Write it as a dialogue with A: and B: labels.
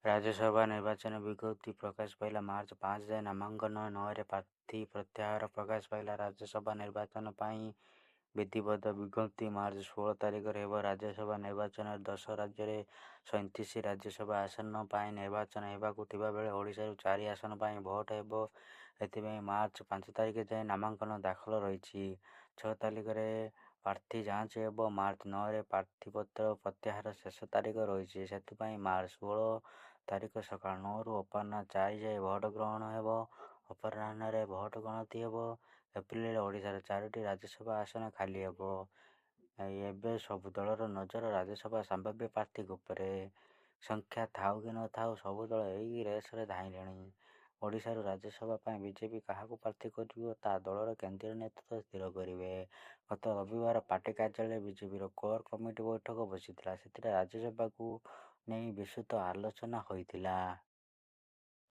A: ରାଜ୍ୟସଭା ନିର୍ବାଚନ ବିଜ୍ଞପ୍ତି ପ୍ରକାଶ ପାଇଲା। ମାର୍ଚ୍ଚ 5 ଯାଏ ନାମାଙ୍କନ, 9ରେ ପ୍ରାର୍ଥୀ ପ୍ରତ୍ୟାହାର। ପ୍ରକାଶ ପାଇଲା ରାଜ୍ୟସଭା ନିର୍ବାଚନ ପାଇଁ ବିଧିବଦ୍ଧ ବିଜ୍ଞପ୍ତି। ମାର୍ଚ୍ଚ 16 ତାରିଖରେ ହେବ ରାଜ୍ୟସଭା ନିର୍ବାଚନ। 10 ରାଜ୍ୟରେ 37 ରାଜ୍ୟସଭା ଆସନ ପାଇଁ ନିର୍ବାଚନ ହେବାକୁ ଥିବାବେଳେ ଓଡ଼ିଶାରୁ 4 ଆସନ ପାଇଁ ଭୋଟ ହେବ। ଏଥିପାଇଁ ମାର୍ଚ୍ଚ 5 ତାରିଖ ଯାଏ ନାମାଙ୍କନ ଦାଖଲ ରହିଛି। 6 ତାରିଖରେ ପ୍ରାର୍ଥୀ ଯାଞ୍ଚ ହେବ। ମାର୍ଚ୍ଚ 9ରେ ପ୍ରାର୍ଥିପତ୍ର ପ୍ରତ୍ୟାହାର ଶେଷ ତାରିଖ ରହିଛି। ସେଥିପାଇଁ ମାର୍ଚ୍ଚ 16 ତାରିଖ ସକାଳ 9ରୁ ଅପରାହ୍ନ 4 ଯାଏ ଭୋଟ ଗ୍ରହଣ ହେବ। ଅପରାହ୍ନରେ ଭୋଟ ଗଣତି ହେବ। ଏପ୍ରିଲରେ ଓଡ଼ିଶାର 4ଟି ରାଜ୍ୟସଭା ଆସନ ଖାଲି ହେବ। ଏବେ ସବୁ ଦଳର ନଜର ରାଜ୍ୟସଭା ସମ୍ଭାବ୍ୟ ପ୍ରାର୍ଥୀଙ୍କ ଉପରେ। ସଂଖ୍ୟା ଥାଉ କି ନଥାଉ ସବୁ ଦଳ ଏହି ରେସରେ ଧାଇଁଲେଣି। ଓଡ଼ିଶାରୁ ରାଜ୍ୟସଭା ପାଇଁ ବିଜେପି କାହାକୁ ପ୍ରାର୍ଥୀ କରିବ ତାହା ଦଳର କେନ୍ଦ୍ରୀୟ ନେତୃତ୍ୱ ସ୍ଥିର କରିବେ। ଗତ ରବିବାର ପାର୍ଟି କାର୍ଯ୍ୟାଳୟରେ ବିଜେପିର କୋର କମିଟି ବୈଠକ ବସିଥିଲା। ସେଥିରେ ରାଜ୍ୟସଭାକୁ ନେଇ ବିସ୍ତୃତ ଆଲୋଚନା ହୋଇଥିଲା।